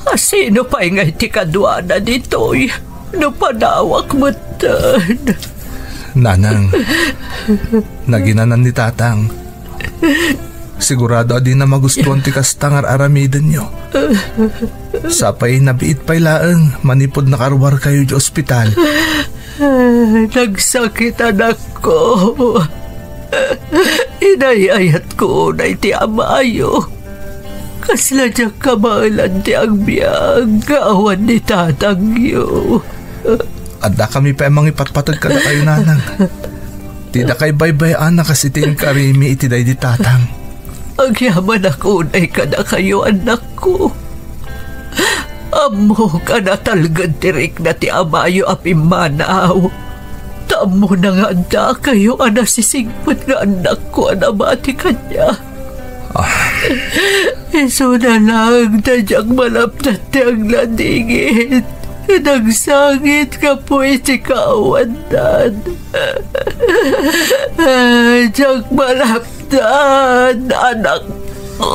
Asino pay ngay ti kaduana ditoy? no panawak metten. Nanang, naginanan ni Tatang. Sigurado a dina magustuan ti kasta nga ar-aramidenyo. Sapay nabiit pay laeng manipud nakaruarkayo idiay ospital. Nagsakit, anakko. Inay-ayatko unay ti amayo. Kasla diak kabaelan ti agbiag nga awan ni tatangyo. Addakami pay a mangipatpateg kadakayo, nanang. Ti dakay baybay-an a kas iti inkarimi iti daydi tatang. Agyamanak unay kadakayo, annakko. Ammok a natalged ti rikna ti amayo a pimmanaw. Ta ammona nga addakayo a nasisingpet nga annakko a nabati kaniak. Ah. Isuna laeng ta diak malapdan ti agladingit ken agsangit gapu iti kaawandan. Diak malapdan, anakko.